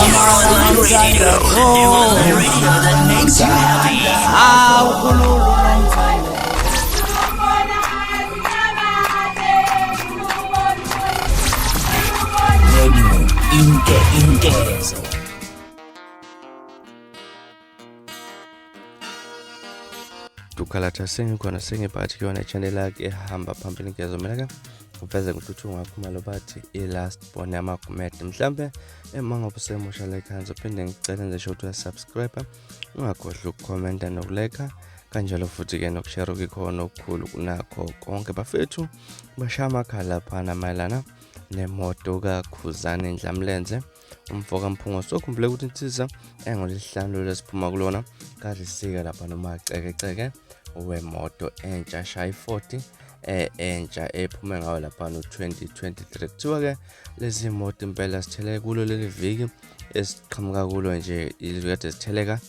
Your online radio that makes you happy. Hawu khulula nomthandazo. Radio Inke Inkezo. Dukhalatha sengikhona sengibhathi kuyona channel yakhe ehamba phambili ngezo mina ke uveze ngentuthu ngakhumalo bathi i-last born yamagumed mhlampe uma ngabe usemusha la ekhaya ngizophinde ngicele nje ukuthi uyasubscribe ungakhohlwa ukukhomenta nokulekha kanjalo futhi-ke nokushare okuyikhona okukhulu kunakho konke bafethu bashaya amakhala laphana mayelana nemoto kakhuzane ndlamlenze umfo kamphungo sokhumbule ukuthi insizwa engolesihlanu lesiphuma kulona kade sika lapha noma cekeceke wemoto entsha shaya i-40 entsha ephume ngayo lapha no-2023. Kuthiwa-ke lezi moto impela sitheleke kulo leli viki esiqhamuka kulo nje kade zitheleka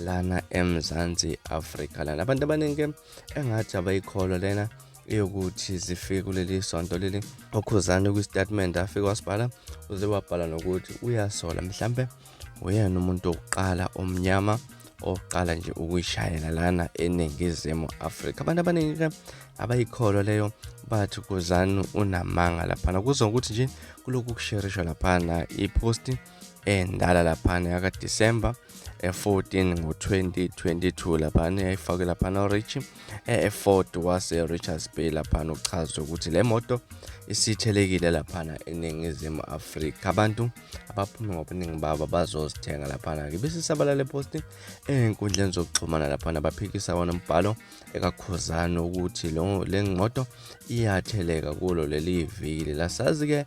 lana eMzansi Afrika lana. Abantu abaningi engathi abayikholwa lena eyokuthi zifike kuleli sonto leli. Okhuzani kwistatimende afike wasibhala uze wabhala nokuthi uyasola mhlambe uyena umuntu wokuqala omnyama oqala nje ukuyishayela lana eNingizimu Afrika. Abantu abaningi-ke abayikholwa leyo bathi Khuzani unamanga laphana, kuzwa ukuthi nje kulokhu kusherishwa laphana iposti endala laphana yakaDisemba e-14 ngo-2022 laphana yayifakwe laphana uRich e-Ford wase-Richards Bay laphana, uchaza ukuthi le moto isithelekile laphana eNingizimu Afrika. Abantu abaphume ngobuningi babo bazozithenga laphana-ke bese sabalale posti ey'nkundleni zokuxhumana laphana baphikisa wona umbhalo ekakhuzane ukuthi le moto iyatheleka kulo leli viki. Lasazi-ke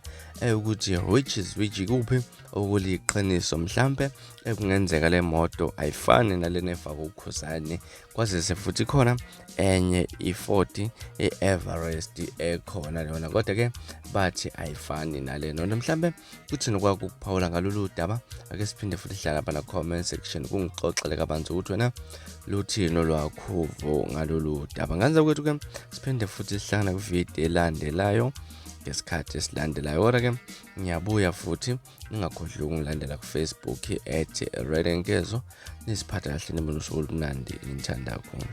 ukuthi which is which, kuphi okuliqiniso. Mhlampe ekungenzeka le moto ayifani nalena efakwe ukhuzane, kwazise futhi khona enye i-40 i-Everest ekhona lona, kodwa-ke bathi ayifani nalena. Mhlampe kuthini kwakho ukuphawula ngalolu daba? Ake siphinde futhi hlala lapha na comment section kungixoxele kabanzi ukuthi wena luthini olwakho uvo ngalolu daba. Nganza kwethu ke siphinde futhi sihlangane kwividiyo elandelayo ngesikhathi esilandelayo. Kodwa ke ngiyabuya futhi, ningakhohlwa ukungilandela ku-Facebook @rednkezo. Niziphatha kahle, nibe nosuku olumnandi. Ngithanda kakhulu.